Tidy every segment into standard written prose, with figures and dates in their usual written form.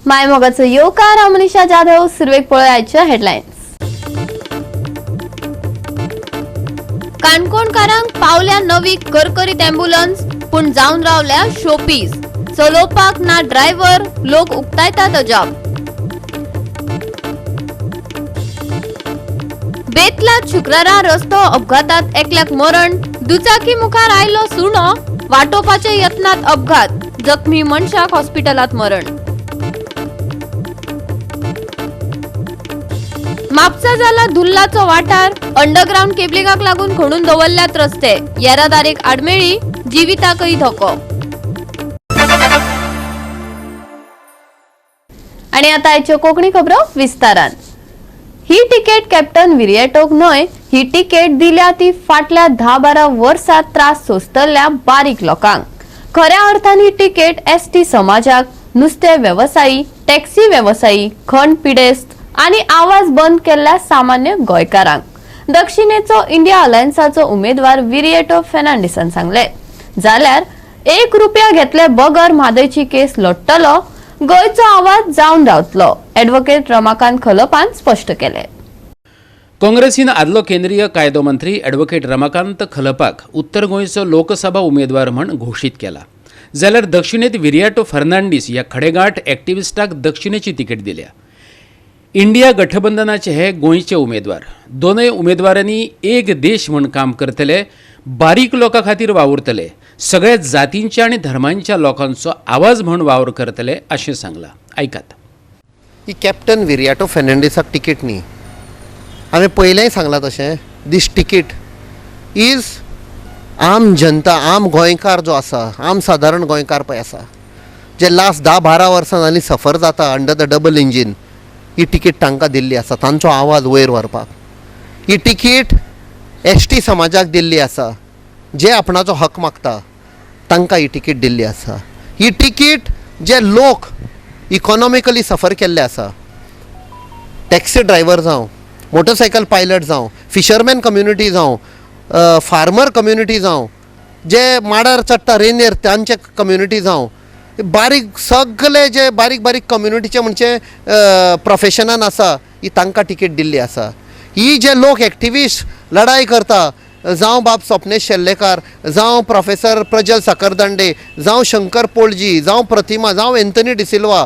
मायमोगाचो येवकार. हांव मनीषा जाधव. सुरवेक पळोवया हेडलायन्स. काणकोणकारांक पावल्या नवी करकरीत ॲम्ब्युलन्स, पूण जावन रावल्या शोपीस. चलोवपाक ना ड्रायव्हर, लोक उक्तायतात अजाप. बेतलात शुक्रारा रस्तो अपघातात एकल्याक मरण, दुचाकी मुखार आयलो सुणो, वाटोवपाच्या यत्नात अपघात, जखमी मनशाक हॉस्पिटलात मरण. म्हापसा जाला धुल्लाचो वाठार, अंडरग्राउंड केबलिंगाक लागून खणून दवरल्यात रस्ते, येरादारीक आडमेळी, जिविताकय धोको. आणि आता आयच्यो कोंकणी खबरो विस्तारान. ही तिकेट कॅप्टन विरिएटोक न्हय, ही तिकेट दिल्या ती फाटल्या 10-12 वर्सां त्रास सोंसतल्या बारीक लोकांक. खऱ्या अर्थान ही तिकेट एसटी समाजाक, नुस्तें वेवसायी, टॅक्सी वेवसायी, खण पिडेस्त आनी आवाज बंद केल्ल्या सामान्य गोंयकारांक. दक्षिणेचो इंडिया अलायन्साचो उमेदवार विरिएटो फेर्नांडीसान सांगले. जाल्यार 1 रुपया घेतले बगर म्हादयची केस लढटलो, गोंयचो आवाज जावन रावतलो, ॲडव्होकेट रमाकांत खलपान स्पश्ट केले. काँग्रेसीन आदलो केंद्रीय कायदो मंत्री ॲडव्होकेट रमाकांत खलपाक उत्तर गोंयचो लोकसभा उमेदवार म्हण घोशीत केला. जाल्यार दक्षिणेत विरियाटो फर्नांडीस ह्या खडेगांठ एक्टिविस्टाक दक्षिणेची तिकेट दिल्या. इंडिया गठबंधनाचे हे गोंयचे उमेदवार. दोनय उमेदवारांनी एक देश म्हण काम करतले, बारीक लोकां खातीर वावुरतले, सगळ्या जातींच्या आनी धर्मांच्या लोकांचो आवाज म्हण वावर करतले अशें सांगलां. आयकात. ही कॅप्टन विरियाटो फेर्नांडीसाक तिकेट न्ही, हांवें पयलेंय सांगलां तशें. दीस तिकेट is आम जनता, आम गोंयकार जो आसा, आम सादारण गोंयकार पळय आसा, जे लास्ट 10-12 वर्सां जालीं सफर जाता under the double engine, he ticket तांकां दिल्ली आसा तांचो आवाज वयर व्हरपाक. ही तिकेट एस टी समाजाक दिल्ली आसा, जे आपणाचो हक मागता तांकां ही तिकेट दिल्ली आसा. ही तिकेट जे लोक इकॉनॉमिकली सफर केल्ले आसा, टॅक्सी ड्रायव्हर जावं, मोटरसायकल पायलट जावं, फिशरमॅन कम्युनिटी जावं, फार्मर कम्युनिटी जावं, जे माडार चडटा रेंदेर तांचे कम्युनिटी जावं, बारीक सगळे जे बारीक बारीक कम्युनिटीचे म्हणजे प्रोफेशनान आसा, ही तांकां तिकेट दिल्ली आसा. ही जे लोक एक्टिविस्ट लढाई करता, जावं बाब स्वप्नेश शेल्लेकार, जावं प्रोफेसर प्रजल साखरदांडे, जावं शंकर पोळजी, जावं प्रतिमा, जावं एंथनी डिसिल्वा,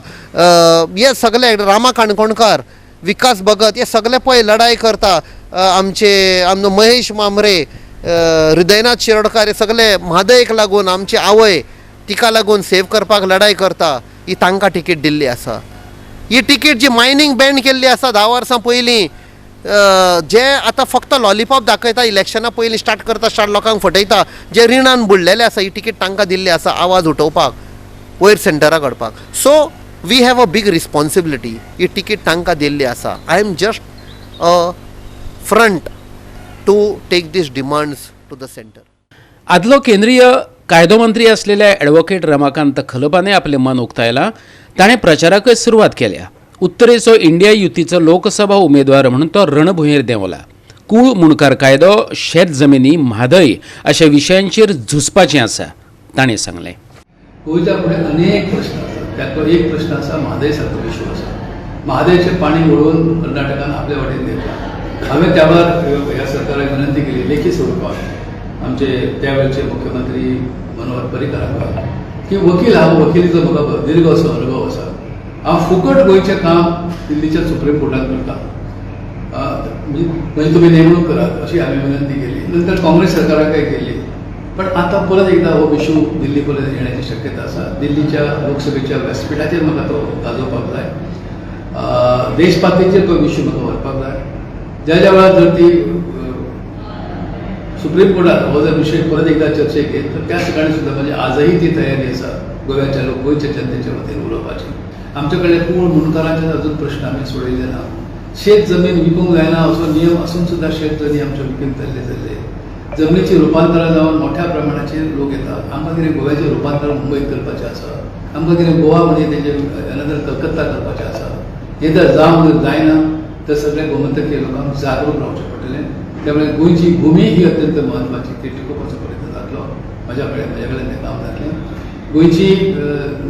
हे सगळे रामा काणकोणकार, विकास भगत, हे सगळे पळय लढाई करता. आमचे आमचो महेश मामरे, हृदयनाथ शिरोडकार, हे सगळे म्हादयक लागून, आमची आवय तिका लागून सेव करपाक लढाई करता, ही तांकां तिकेट दिल्ली आसा. ही तिकेट जी मायनींग बॅन केल्ली आसा 10 वर्सां पयलीं, जे आतां फक्त लॉलीपॉप दाखयता, इलेक्शना पयलीं स्टार्ट करता, स्टार्ट लोकांक फटयता, जे रिणान बुडलेले आसा, ही तिकेट तांकां दिल्ली आसा आवाज उठोवपाक, वयर सेंटराक हाडपाक. So we have a big responsibility. He ticket तांकां दिल्ली आसा. I am just a front to take these demands to the centre. आदलो केंद्रीय कायदो मंत्री असलेल्या ॲडव्होकेट रमाकांत खलपाने आपले मन उक्तायला. ताणें प्रचाराकय सुरवात केल्या. उत्तरेचो इंडिया युतीचो लोकसभा उमेदवार म्हणून तो रणभुंयेर देंवला. कूळ मुणकार कायदो, शेत जमिनी, म्हादय अशा विशयांचेर झुजपाचें आसा, ताणें सांगलें. गोंयच्या फुडें अनेक प्रश्न आसात. त्यातलो एक प्रश्न आसा म्हादय सारको इशू आसा. म्हादयचें पाणी वळोवन कर्नाटकान आपल्या वाटेन घेतला. हांवें त्या वेळार ह्या सरकाराक विनंती केली लेखी स्वरुपात, आमचे त्या वेळचे मुख्यमंत्री मनोहर पर्रीकरांक, की वकील हांव, वकिलीचो म्हाका दीर्घ असो अनुभव आसा, हांव फुकट गोंयचें काम दिल्लीच्या सुप्रीम कोर्टान करता, म्हणजे तुमी नेमणूक करात अशी हांवें विनंती केली. नंतर काँग्रेस सरकाराकय केली. पण आतां परत एकदा हो इशू दिल्ली पर्यंत येण्याची शक्यता आसा. दिल्लीच्या लोकसभेच्या व्यासपिठाचेर म्हाका तो गाजोवपाक जाय, देश पातळीचेर तो इशू म्हाका व्हरपाक जाय. ज्या ज्या वेळार जर ती सुप्रीम कोर्टात हो जर विशय परत एकदा चर्चेक येत तर त्या ठिकाणी सुद्दां म्हणजे आजही ती तयारी आसा गोव्याच्या लोक, गोंयच्या जनतेच्या वतीन उलोवपाची. आमचे कडेन कूळ मुंडकारांचे अजून प्रश्न आमी सोडयले ना. शेत जमीन विकूंक जायना असो नियम असून सुद्दां शेत जमीन आमच्यो विकून चल्ले जाल्ले. जमनीची रुपांतरां जावन मोठ्या प्रमाणाचेर लोक येतात. आमकां कितें गोव्याचें रुपांतर मुंबयत करपाचें आसा, आमकां कितें गोवा म्हणजे तेजें अनदर कलकत्ता करपाचें आसा. हें जर जावंक जायना तर सगळे गोमंतकीय लोकांक जागरूक रावचें पडटलें. त्यामुळे गोंयची भूमी ही अत्यंत म्हत्वाची, ती टिकोवपाचो प्रयत्न जातलो. म्हज्या कडेन तें काम जातलें. गोंयची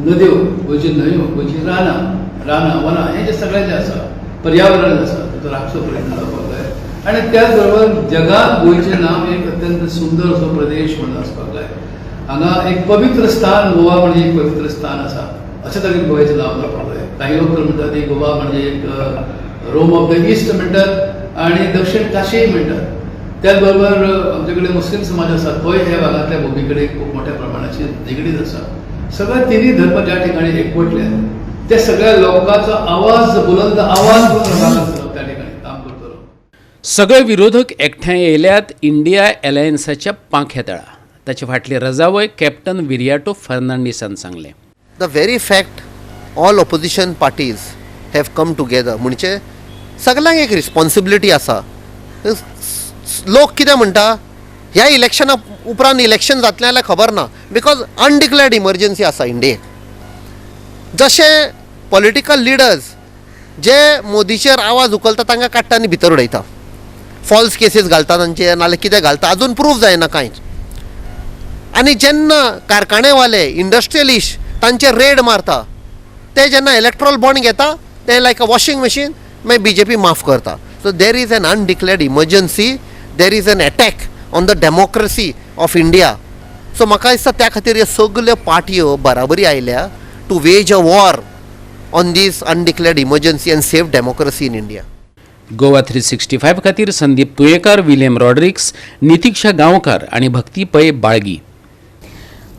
नद्यो, गोंयची न्हंयो, गोंयची रानां रानां वनां हें जें सगळें जें आसा, पर्यावरण आसा, ताचो राखचो प्रयत्न जावपाक जाय. आनी त्याच बरोबर जगात गोंयचें नांव एक अत्यंत सुंदर असो प्रदेश म्हणून आसपाक जाय. हांगा एक पवित्र स्थान, गोवा म्हणजे एक पवित्र स्थान आसा अशें तरेन गोंयचें नांव जावपाक जाय. काही लोक तर म्हणटात की गोवा म्हणजे एक रोम ऑफ the east म्हणटात आनी दक्षिण काशीय म्हणटात. त्याच बरोबर आमचे कडेन मुस्लीम समाज आसा, तोय ह्या भागांतल्या भुमी कडेन खूब मोठ्या प्रमाणाचेर निगडीत आसा. सगळे तिन्ही धर्म ज्या ठिकाणी एकवटले त्या सगळ्या लोकांचो आवाज, बुलंद आवाज म्हणून त्या ठिकाणी काम करतलो. सगळे विरोधक एकठांय येयल्यात इंडिया अलायन्साच्या पांख्या तळा. ताचे फाटली रजावय कॅप्टन विरियाटो फर्नांडीसान सांगलें. The very fact all opposition parties have come together म्हणजे सगल्यांक एक रिस्पॉन्सिबिलिटी आसा. लोक कितें म्हणटा, ह्या इलेक्शना उपरांत इलेक्शन जातलें जाल्यार खबर ना, because undeclared emergency आसा इंडियेक. जशें पॉलिटिकल लिडर्स जे मोदीचेर आवाज उखलता तांकां काडटा आनी भितर उडयता, फॉल्स केसीस घालता तांचेर, नाल्यार कितें घालता, अजून प्रूफ जायना कांयच. आनी जेन्ना कारखानेवाले, इंडस्ट्रियलिस्ट तांचेर रेड मारता, ते जेन्ना इलेक्ट्रॉल बॉन्ड घेता ते लायक अ वॉशिंग मशीन, मागीर बीजेपी माफ करता. So there is an undeclared emergency, there is an attack on the democracy of India. So म्हाका दिसता त्या खातीर ह्यो सगल्यो पार्टयो बराबरी आयल्या to wage a war on this undeclared emergency and save democracy in India. Goa 365 खातीर संदीप तुयेकार, विलियम रॉड्रिक्स, नितिक्षा गांवकार आनी भक्ती पै, बाळगी.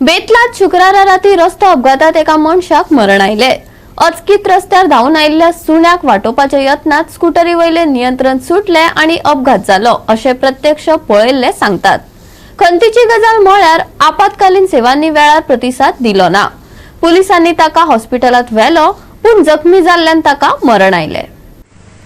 बेतलात शुक्रारा राती रस्तो अपघातात एका मनशाक मरण आयले. अचकीत रस्त्यार धांवून आयिल्ल्या सुण्याक वाटोवपाच्या यत्नात स्कुटरी वयले नियंत्रण सुटले आनी अपघात जालो अशें प्रत्यक्ष पळयल्ले सांगतात. खंतीची गजाल म्हळ्यार आपत्कालीन सेवांनी वेळार प्रतिसाद दिलो ना. पुलिसांनी ताका हॉस्पिटलात व्हेलो, पूण जखमी जाल्ल्यान ताका मरण आयलें.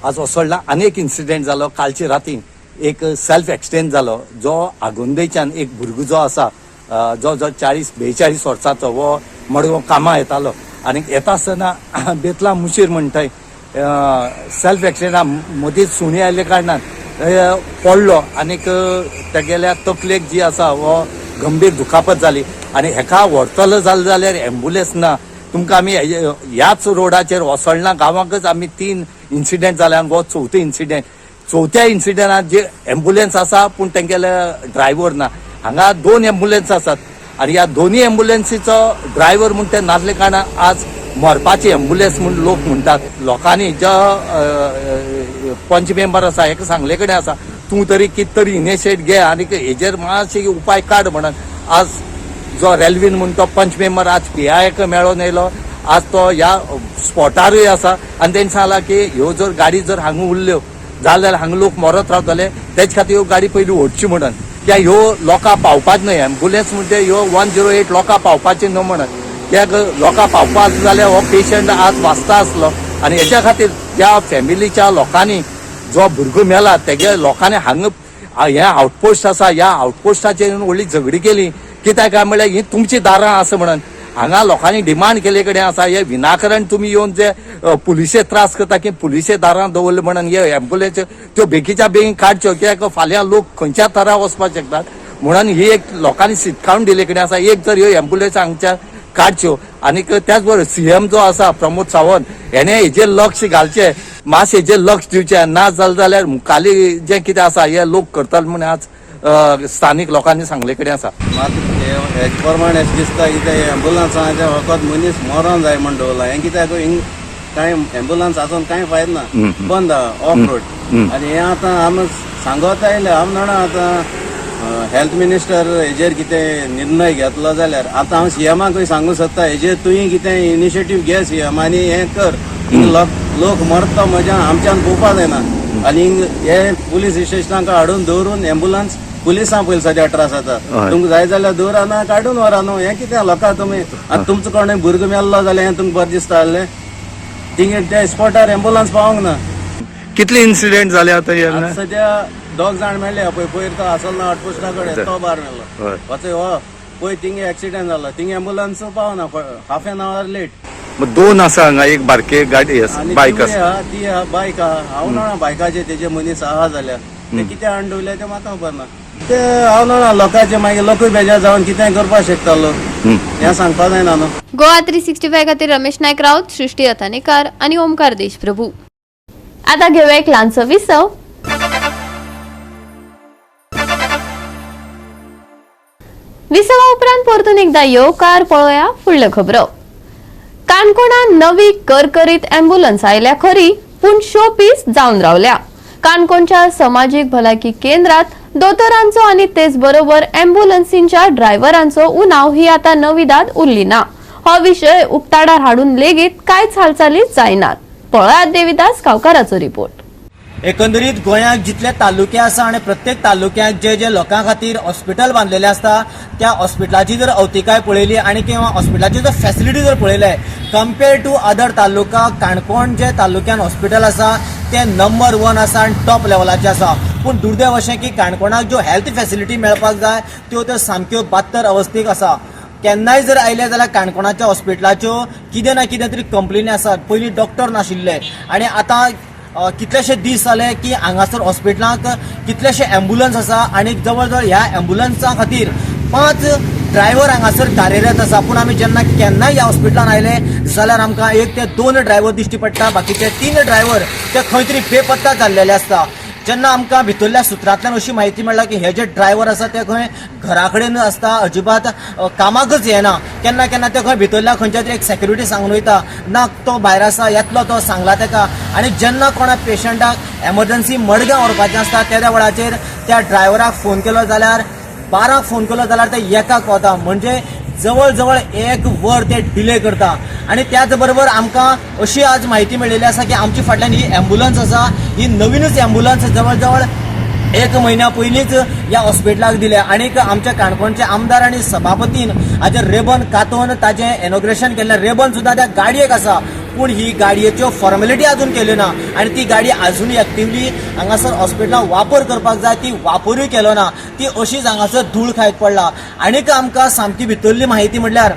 आज ओसडला अनेक इन्सिडेंट जालो. कालचे राती एक सेल्फ एक्सिडेंट जालो, जो आगोंदेच्यान एक भुरगो जो आसा, जो जो 40-42 वर्साचो, हो मडगांव कामां येतालो आनी येता आसतना बेतला मुशीर म्हणटाय सेल्फ एक्सिडेंटा मदींच सुणी आयिल्ल्या कारणान पडलो आनीक तेगेल्या तकलेक जी आसा हो गंभीर दुखापत जाली. आनी हेका व्हरतलो जालें जाल्यार एम्बुलन्स ना. तुमकां आमी ह्याच रोडाचेर वसळना गांवांकच आमी 3 इन्सिडेंट जाले आनी हो चवथो इन्सिडेंट. चवथ्या इन्सिडेंटात जे एम्बुलन्स आसा पूण तेंगेले ड्रायव्हर ना. हांगा 2 एम्बुलन्स आसात आनी ह्या दोनूय एम्बुलन्सीचो ड्रायव्हर म्हूण ते नासले कारणान आज मरपाची एम्बुलन्स म्हूण लोक म्हणटात. लोकांनी जो पंच मेंबर आसा हेका सांगले कडेन आसा, तूं तरी कितें तरी इनिशिएट घे आनी हेजेर मातशे उपाय काड म्हणून. आज जो रेल्वेन म्हूण तो पंच मेंबर आज पीआयक मेळोन येयलो, आज तो ह्या स्पॉटारूय आसा आनी तेणें सांगलां की ह्यो जर गाडी जर हांगा उरल्यो जाल्यार हांगा लोक मरत रावतले, तेच खातीर ह्यो गाडी पयलीं ओडची म्हणून. कित्याक ह्यो लोकां पावपाच न्हय एम्बुलन्स, म्हणजे ह्यो 108 लोकां पावपाची न्हय म्हणून. कित्याक लोकां पावपाक जाल्यार हो पेशंट आज वाचता आसलो. आनी हेच्या खातीर त्या फॅमिलीच्या लोकांनी, जो भुरगो मेला तेगे लोकांनी हांगा हे आउटपोस्ट आसा, ह्या आउटपोस्टाचेर व्हडली झगडी केली. कित्याक काय म्हणल्यार ही तुमची दारां आसा म्हणून हांगा लोकांनी डिमांड केले कडेन आसा. हे विनाकारण तुमी येवन जे पुलिसे त्रास करता की पुलिसे दारां दवरले म्हणून हे एम्बुलन्स त्यो बेगीच्या बेगीन काडच्यो, कित्याक फाल्यां लोक खंयच्या तरा वचपाक शकतात म्हणून ही एक लोकांनी शिटकावण दिल्ले कडेन आसा. एक तर ह्यो एम्बुलन्स हांगच्या काडच्यो आनीक त्याच बरोबर सीएम जो आसा प्रमोद सावंत हेणे हेजेर लक्ष घालचें, मातशें हेजेर लक्ष दिवचें. ना जालें जाल्यार मुखाली जें कितें आसा हे लोक करतले म्हूण आज स्थानीक लोकांनी सांगले कडेन आसा. मात हेजे प्रमाणे अशें दिसता की ते एम्बुलन्साचें फकत मनीस मरोन जाय म्हण दवरला. हें कित्याक हिंग कांय एम्बुलन्स आसून कांय फायदो ना, बंद आहा ऑफ रोड. आनी हें आतां आमी सांगत आयले, आमी जाणा आतां हेल्थ मिनिस्टर हेजेर कितें निर्णय घेतलो जाल्यार आतां हांव सीएमाकूय सांगूंक सोदता, हेजेर तुवें कितें इनिशिएटीव घे सीएम आनी हें कर. हिंग लोक मरता म्हज्या आमच्यान पळोवपा जायना. आनी हिंग हे पुलीस स्टेशनाक हाडून दवरून एम्बुलन्स पुलिसां पयलीं सद्या त्रास जाता. तुमकां जाय जाल्यार दवरा ना काडून व्हरा न्हू. हें कितें लोकां तुमी आतां तुमचो कोणूय भुरगो मेल्लो जाल्यार हें तुमकां बरें दिसता आहलें? थिंगा त्या स्पॉटार एम्बुलन्स पावोंक ना. कितले इन्सिडेंट जाले आतां हे? आतां सद्या दोग जाण मेळ्ळे. पळय पयर तो आसलो ना आउटपोस्टा कडेन, तो बार मेलो. वचय हो पळय थिंगा एक्सिडेंट जालो, थिंगा एम्बुलन्स पावना, हाफ एन our late. मग दोन आसा हांगा, एक बारके गाडी आसा, आनी बायक तिवूय आसा. आहा, ती आहा बायक आहा. हांव जाणा बायकाचे तेजे मनीस आहा जाल्यार ते कितें हाडून दवरले ते म्हाका खबर ना. ते हांव जाणा लोकांचे मागीर लोकूय बेजार जावन कितेंय करपाक शकतालो, हें सांगपा जायना न्हू. गोवा 365 खातीर रमेश नायक राऊत, सृष्टी अथानेकर आणि ओमकार देशप्रभू. आता घेऊया एक ल्हानसो विसव. विसवा उपरांत परतून एकदा येवकार. पळोवया फुडल्यो खबरो. काणकोणात नवी करकरीत ॲम्ब्युलन्स आयल्या खरी, पूण शो पीस जावन रावल्या. काणकोणच्या समाजीक भलायकी केंद्रात दोतोरांचो आनी तेच बरोबर ॲम्ब्युलन्सींच्या ड्रायव्हरांचो उणाव ही आतां नविदाद उरली ना. हो विशय उक्ताडार हाडून लेगीत कांयच हालचाली जायनात. पळयात देविदास गांवकाराचो रिपोर्ट. एकंदरीत गोंयांत जितले तालुके आसा आनी प्रत्येक तालुक्यांत जे जे लोकां खातीर हॉस्पिटल बांदलेले आसता, त्या हॉस्पिटलाची जर अवतिकाय पळयली आनी किंवा हॉस्पिटलाची जर फॅसिलिटी जर पळयले, compare to other taluka, Canacona जे तालुक्यान हॉस्पिटल आसा ते नंबर वन आसा आनी टॉप लेवलाचे आसा. पूण दुर्दैव अशें की काणकोणाक ज्यो हेल्थ फॅसिलिटी मेळपाक जाय त्यो त्यो सामक्यो बात्तर अवस्थेक आसा. केन्नाय जर आयले जाल्यार काणकोणाच्या हॉस्पिटलाच्यो कितें ना कितें तरी कंप्लेनी आसात. पयलीं डॉक्टर नाशिल्ले आनी आतां कितलेशे दीस जाले की हांगासर हॉस्पिटलांक कितलेशे एम्बुलन्स आसा आनी जवळ जवळ ह्या एम्बुलन्सा खातीर 5 ड्रायव्हर हांगासर कार्यरत आसा. पूण आमी जेन्ना केन्नाय ह्या हॉस्पिटलान आयले जाल्यार आमकां 1 ते 2 ड्रायव्हर दिश्टी पडटा, बाकीचे 3 ड्रायव्हर ते खंय तरी बेपत्ता जाल्लेले आसता. जेन्ना आमकां भितरल्या सुत्रांतल्यान अशी म्हायती मेळ्ळा की हे जे ड्रायव्हर आसा ते खंय घरा कडेन आसता, अजिबात कामाकच येना. केन्ना केन्ना ते खंय भितरल्या खंयच्या तरी एक सेक्युरिटी सांगून वयता, ना तो भायर आसा, येतलो तो सांगला तेका. आनी जेन्ना कोणा पेशंटाक एमर्जन्सी मडगांव व्हरपाचें आसता तेद्या वेळाचेर त्या ड्रायव्हराक फोन केलो जाल्यार 12 फोन केलो जाल्यार ते एकाक वता, म्हणजे जवळ जवळ 1 वर ते डिले करता. आनी त्याच बरोबर आमकां अशी आज म्हायती मेळिल्ली आसा की आमची फाटल्यान ही एम्बुलन्स आसा, ही नवीनच एम्बुलन्स जवळ जवळ 1 म्हयन्या पयलींच ह्या हॉस्पिटलाक दिल्या. आनीक आमच्या काणकोणचे आमदार आनी सभापतीन हाजेर रेबन कातोवन ताजें इनॉग्रेशन केल्लें. रेबन सुद्दां त्या गाडयेक आसा, पूण ही गाडयेच्यो फॉर्मेलिटी अजून केल्यो ना आनी ती गाडी आजुनूय एक्टिवली हांगासर हॉस्पिटलान वापर करपाक जाय ती वापरूय केलो ना, ती अशीच हांगासर धूळ खायत पडला. आनीक आमकां सामकी भितरली म्हायती म्हटल्यार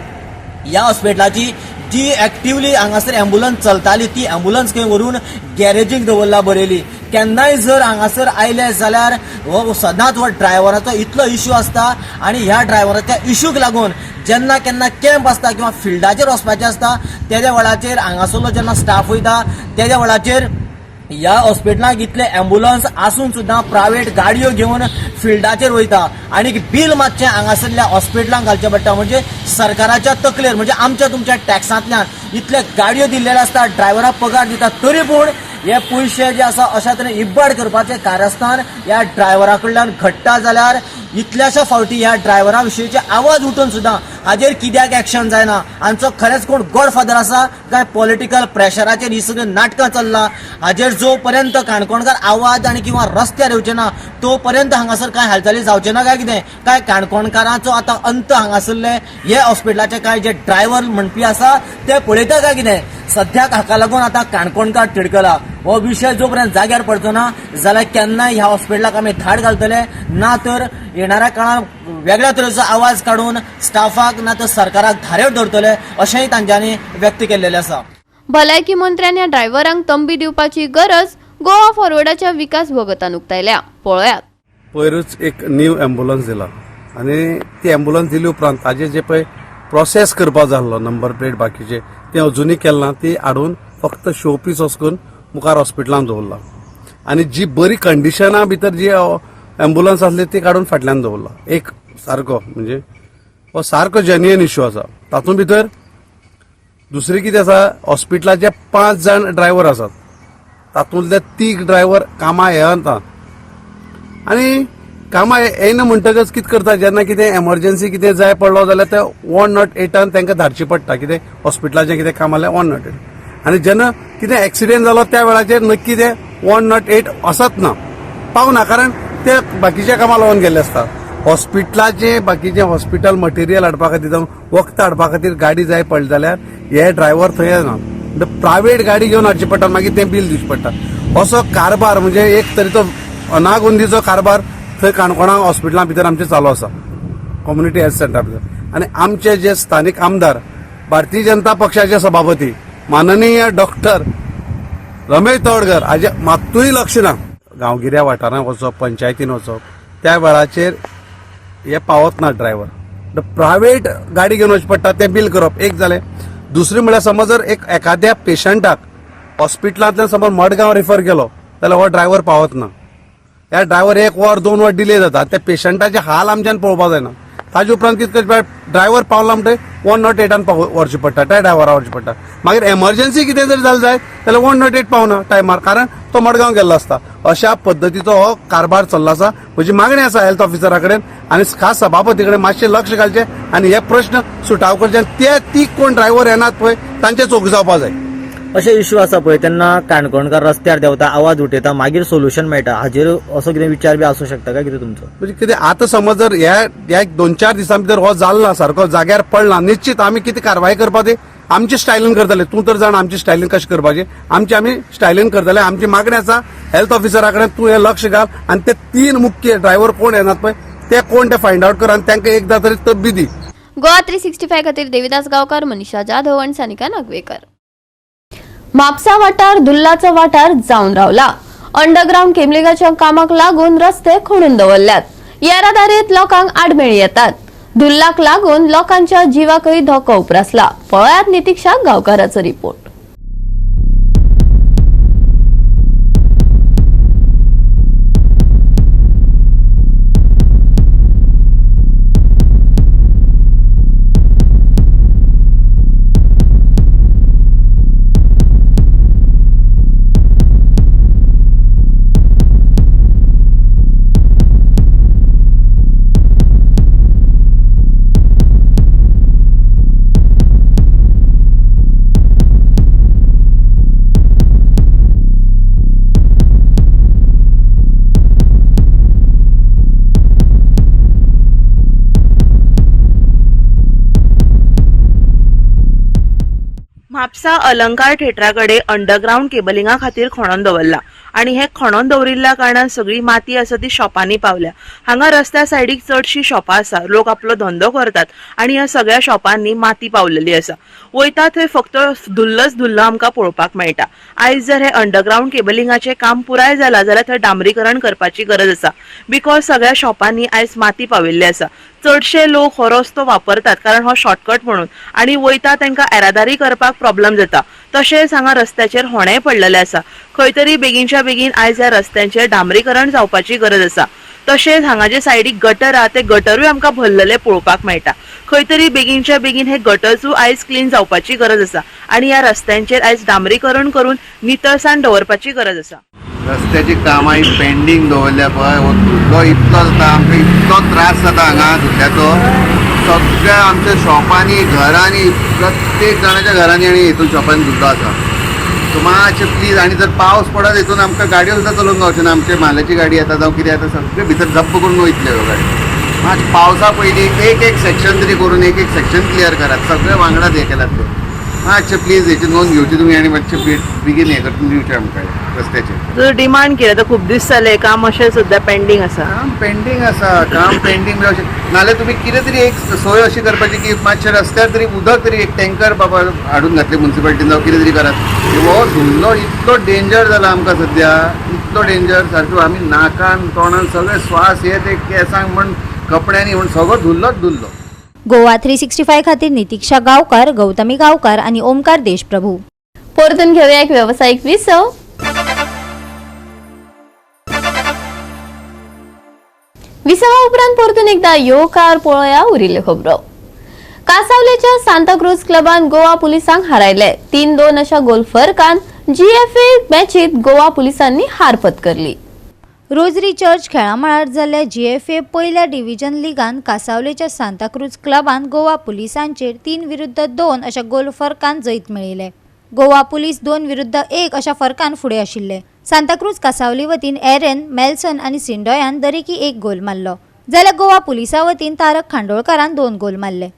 ह्या हॉस्पिटलाची जी एक्टिवली हांगासर एम्बुलन्स चलताली ती एम्बुलन्स खंय व्हरून गॅरेजीक दवरला बरयली. केन्नाय जर हांगासर आयले जाल्यार हो सदांच हो ड्रायव्हराचो इतलो इश्यू आसता आनी ह्या ड्रायव्हराच्या इश्यूक लागून जेन्ना केन्ना कॅम्प आसता किंवा फिल्डाचेर वचपाचें आसता तेद्या वेळाचेर हांगासरलो जेन्ना स्टाफ वयता तेद्या वेळाचेर ह्या हॉस्पिटलाक इतले एम्बुलन्स आसून सुद्दां प्रायवेट गाडयो घेवन फिल्डाचेर वयता आनी बील मातशें हांगासरल्या हॉस्पिटलांक घालचें पडटा. म्हणजे सरकाराच्या तकलेर, म्हणजे आमच्या तुमच्या टॅक्सांतल्यान इतले गाडयो दिल्लेले आसता, ड्रायव्हराक पगार दिता, तरी पूण हे पयशे जे आसा अशा तरेन इबाड करपाचें कारस्थान ह्या ड्रायव्हरा कडल्यान घडटा. जाल्यार इतल्याशा फावटी ह्या ड्रायव्हरा विशींचे आवाज उठून सुद्दां हाजेर कित्याक एक्शन जायना? हांचो खरेंच कोण गॉडफादर आसा काय पॉलिटिकल प्रेशराचेर ही सगळीं नाटकां चल्लां? हाजेर जो पर्यंत काणकोणकार आवाज आनी किंवा रस्त्यार येवचे ना तो पर्यंत हांगासर कांय हालचाली जावचे ना काय कितें? काय काणकोणकारांचो आतां अंत हांगासरले हे हॉस्पिटलाचे काय जे ड्रायव्हर म्हणपी आसा ते पळयता काय कितें? सद्याक हाका लागून आतां काणकोणकार तिडकला. हो विशय जो पर्यंत जाग्यार पडचो ना जाल्यार केन्नाय ह्या हॉस्पिटलाक आमी धाड घालतले, ना तर येणाऱ्या काळान वेगळ्या तरेचो आवाज काडून स्टाफाक ना तर सरकाराक धारेर धरतले अशेंय तांच्यांनी व्यक्त केल्लेलें आसा. भलायकी मंत्र्यान ह्या ड्रायव्हरांक तंबी दिवपाची गरज गोवा फॉरवर्डाच्या विकास भगतान उक्तायल्या. पळयात. पयरूच एक न्यू एम्बुलन्स दिला आनी ती एम्बुलन्स दिली उपरांत ताजे जे पळय प्रोसेस करपा जाय आसलो, नंबर प्लेट बाकीचे ते अजुनूय केलें ना. ती हाडून फक्त शो पीस वचून मुखार हॉस्पिटलान दवरला आनी जी बरी कंडिशना भितर जी एम्बुलन्स आसली ती काडून फाटल्यान दवरला. एक सारको म्हणजे हो सारको जेन्युइन इश्यू आसा. तातूंत भितर दुसरी कितें आसा, हॉस्पिटलाचे 5 जाण ड्रायव्हर आसात, तातूंतले 3 ड्रायव्हर कामां येना आनी कामां येना म्हणटकच कितें करता, जेन्ना कितें एमर्जन्सी कितें जाय पडलो जाल्यार ते 108 तांकां धाडची पडटा. कितें हॉस्पिटलाचें कितें काम जाल्यार 108, आनी जेन्ना कितें एक्सिडेंट जालो त्या वेळाचेर नक्की ते 108 वचत ना, पावना, कारण ते बाकीच्या कामां लागून गेल्ले आसता. हॉस्पिटलाचे बाकीचे हॉस्पिटल मटेरियल हाडपा खातीर जावं वखद हाडपा खातीर गाडी जाय पडली जाल्यार हे ड्रायव्हर थंय येना, प्रायवेट गाडी घेवन हाडची पडटा, मागीर तें बील दिवचें पडटा. असो कारभार म्हणजे एक तरेचो अनागोंदीचो कारभार थंय काणकोणा हॉस्पिटला भितर आमचें चालू आसा, कम्युनिटी हेल्थ सेंटरा भितर. आनी आमचे जे स्थानीक आमदार, भारतीय जनता पक्षाचे सभापती माननीय डॉक्टर रमेश तवडकर हाजे मात्तूय लक्ष ना. गांवगिऱ्या वाठारांत वचप, पंचायतीन वचप, त्या वेळाचेर हे पावत ना ड्रायव्हर. प्रायवेट गाडी घेवन वचचें पडटा, तें बील करप एक जालें. दुसरें म्हळ्यार समज जर एक एखाद्या पेशंटाक हॉस्पिटलांतल्यान समज मडगांव रिफर केलो जाल्यार हो ड्रायव्हर पावत ना. ह्या ड्रायव्हर एक वर 2 वर डिले जाता, त्या पेशंटाचे हाल आमच्यान पळोवपाक जायना. ताजे उपरांत कितें करचें, ड्रायव्हर पावला म्हणटकीर 108 व्हरचें पडटा, त्या ड्रायव्हरा व्हरचें पडटा. मागीर एमर्जन्सी कितें जर जालें जायत जाल्यार 108 पावना टायमार, कारण तो मडगांव गेल्लो आसता. अशा पद्दतीचो हो कारभार चल्लो आसा. म्हजी मागणी आसा हेल्थ ऑफिसरा कडेन आनी खास सभापती कडेन मातशें लक्ष घालचें आनी हे प्रश्न सुटाव करचे. ते ती कोण ड्रायव्हर येनात पळय तांचे चोख जावपा जाय. अशे इश्यू आसा पळय तेन्ना काणकोणकार रस्त्यार देंवता, आवाज उठयता, मागीर सोल्युशन मेळटा. हाजेर असो कितें विचार बी आसूं शकता काय कितें तुमचो? म्हणजे कितें आतां समज जर ह्या 2-4 दिसां भितर हो जाल ना, सारको जाग्यार पडला, निश्चित आमी कितें कारवाय करपा ती आमची स्टायलीन करतले. तूं तर जाण आमची स्टायलीन कशें करपाची, आमची आमी स्टायलीन करतले. आमची मागणी आसा हेल्थ ऑफिसरा कडेन तूं हें लक्ष घाल आनी ते 3 मुख्य ड्रायव्हर कोण येनात पळय ते कोण ते फायंड आवट कर आनी तांकां एकदां तरी तब्बी दी. गोवा 365 खातीर देविदास गांवकार, मनीषा जाधव आनी सानिका नागवेकर. म्हापसा वाठार धुल्लाचो वाठार जावन रावला. अंडरग्रावंड केबलिंगाच्या कामाक लागून रस्ते खणून दवरल्यात. येरादारीत लोकांक आडमेळी येतात. धुल्लाक लागून लोकांच्या जिवाकय धोको उप्रासला. पळयात नितीक्षा गांवकाराचो रिपोर्ट. म्हापसा अलंकार थेटरा कडेन अंडरग्रावंड केबलिंगा खातीर खणोन दवरला आनी हे खणोन दवरिल्ल्या कारणान सगळी माती आसा ती शॉपांनी पावल्या. हांगा रस्त्या सायडीक चडशी शॉपां आसा, लोक आपलो धंदो करतात आनी ह्या सगळ्या शॉपांनी माती पावलेली आसा. वयता थंय फक्त धुल्लच धुल्ल आमकां पळोवपाक मेळटा. आयज जर हे अंडरग्रावंड केबलिंगाचें काम पुराय जालां जाल्यार थंय डांबरीकरण करपाची गरज आसा, because सगळ्या शॉपांनी आयज माती पाविल्ली आसा. चडशे लोक हो रस्तो वापरतात कारण हो शॉर्टकट म्हणून आनी वयता तांकां येरादारी करपाक प्रॉब्लम जाता. तशेंच हांगा रस्त्याचेर होणेय पडलेले आसा. खंय तरी बेगीनच्या बेगीन आयज ह्या रस्त्यांचेर डांबरीकरण जावपाची गरज आसा. तशेंच हांगा जे सायडीक गटर आहा ते गटरूय आमकां भरलेले पळोवपाक मेळटा. खंय तरी बेगीनच्या बेगीन हे गटर्सूय आयज क्लीन जावपाची गरज आसा आनी ह्या रस्त्यांचेर आयज डांबरीकरण करून नितळसाण दवरपाची गरज आसा. रस्त्याची कामां ही पेंडींग दवरल्या पळय, हो धुल्लो इतलो जाता, आमकां इतलो त्रास जाता हांगा धुल्ल्याचो. सगळ्या आमच्या शॉपांनी, घरांनी, प्रत्येक जाणाच्या घरांनी आनी हितून शॉपांनी धुल्लो आसा. सो मातशें प्लीज, आनी जर पावस पडत हितून आमकां गाडयो सुद्दां चलोवंक गावच्यो ना. आमचे म्हालाची गाडी येता जावं कितें येता सगळें भितर जप्प करून वयतले ह्यो गाडी. मातशें पावसा पयलीं एक एक सेक्शन तरी करून एक एक सेक्शन क्लियर करात, सगळे वांगडाच हें केलात ते. मातशें प्लीज हेची नोंद घेवची तुमी आनी मातशें बेगीन हें करून दिवचें आमकां रस्त्याचेर. जर डिमांड केलं तर खूप दीस जाले काम अशें सद्या पेंडींग आसा. काम पेंडींग आसा, काम पेंडींग म्हणजे अशें नाल्यार तुमी कितें तरी एक सोय अशी करपाची की मातशें रस्त्यार तरी उदक तरी एक टँकर बाबा हाडून घातले मुन्सिपालिटीन जावं कितें तरी करात. हो धुल्लो इतलो डेंजर जाला आमकां सद्या, इतलो डेंजर सारको आमी नाकान तोंडान सगळे श्वास हे ते केंसांक म्हण कपड्यांनी म्हण सगळो धुल्लोच धुल्लो. गोवा 365 खातीर नितीक्षा गांवकार, गौतमी गांवकार आनी ओमकार देशप्रभू. परतून घेऊया एक व्यावसायिक विसव. विसवा उपरांत परतून एकदा येवकार पळोवया उरिल्ल्यो खबरो. कासावलेच्या सांताक्रूज क्लबान गोवा पुलिसांक हारायले. 3-2 अशा गोल फरकान जीएफए मॅचीत गोवा पुलिसांनी हार पत्करली. रोजरी चर्च खेळामळार जाल्ल्या जीएफए पयल्या डिव्हिजन लिगान कासावलेच्या सांताक्रूज क्लबान गोवा पुलिसांचेर 3-2 अशा गोल फरकान जैत मेळयलें. गोवा पुलीस 2-1 अशा फरकान फुडें आशिल्ले. सांताक्रूज कासावली वतीन एरन मेल्सन आनी सिंडोयान दरेकी 1 गोल मारलो, जाल्यार गोवा पुलिसा वतीन तारक खांडोळकारान 2 गोल मारले.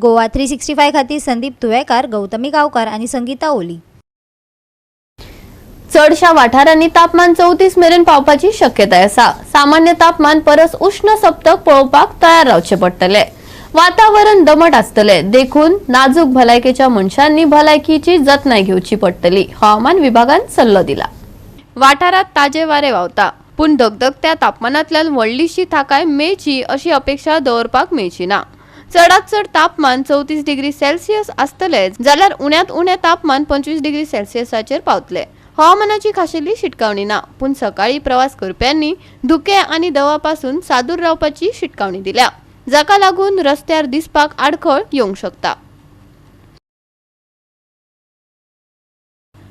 गोवा 365 खातीर संदीप तुवेकार, गौतमी गांवकार आनी संगीता ओली. चडशा वाठारांनी तापमान 34 मेरेन पावपाची शक्यताय आसा. सामान्य तापमान परस उश्ण सप्तक पळोवपाक तयार रावचें पडटलें. वातावरण दमट आसतलें, देखून नाजूक भलायकेच्या मनशांनी भलायकीची जतनाय घेवची पडटली, हवामान विभागान सल्लो दिला. वाठारात ताजे वारे व्हांवता, पूण धगधगत्या तापमानांतल्यान व्हडलीशी थाकाय मेळची अशी अपेक्षा दवरपाक मेळची ना. चडात चड तापमान 34 डिग्री सेल्सियस आसतले, जाल्यार उण्यांत उणें तापमान 25 डिग्री सेल्सियसाचेर पावतले. हवामानाची खाशेली शिटकावणी ना, पूण सकाळी प्रवास करप्यांनी धुकें आनी दवापासून सादूर रावपाची शिटकावणी दिल्या, जाका लागून रस्त्यार दिसपाक आडखळ येवंक शकता.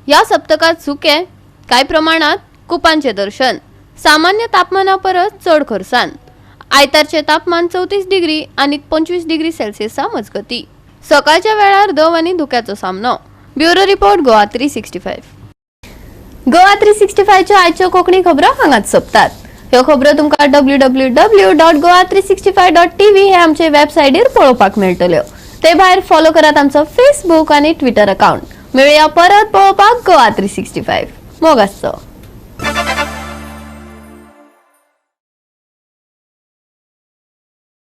ह्या सप्तकात सुकें, कांय प्रमाणात कुपांचें दर्शन, सामान्य तापमाना परस चड खरसाण. आयतारचें तापमान 34 डिग्री आनी 25 डिग्री सेल्सियसा मजगती. सकाळच्या वेळार दव आनी धुक्याचो सामनो. Bureau report, Goa 365. Goa 365च्यो आयच्यो कोंकणी खबरो हांगाच सोंपतात. ह्यो खबरो तुमकां www.goa365.tv हे आमचे वेबसायटीर पळोवपाक मेळटल्यो. ते भायर फॉलो करात आमचो फेसबूक आनी ट्विटर अकाउंट. मेळुया परत पळोवपाक गोवा 365. मोग आसचो.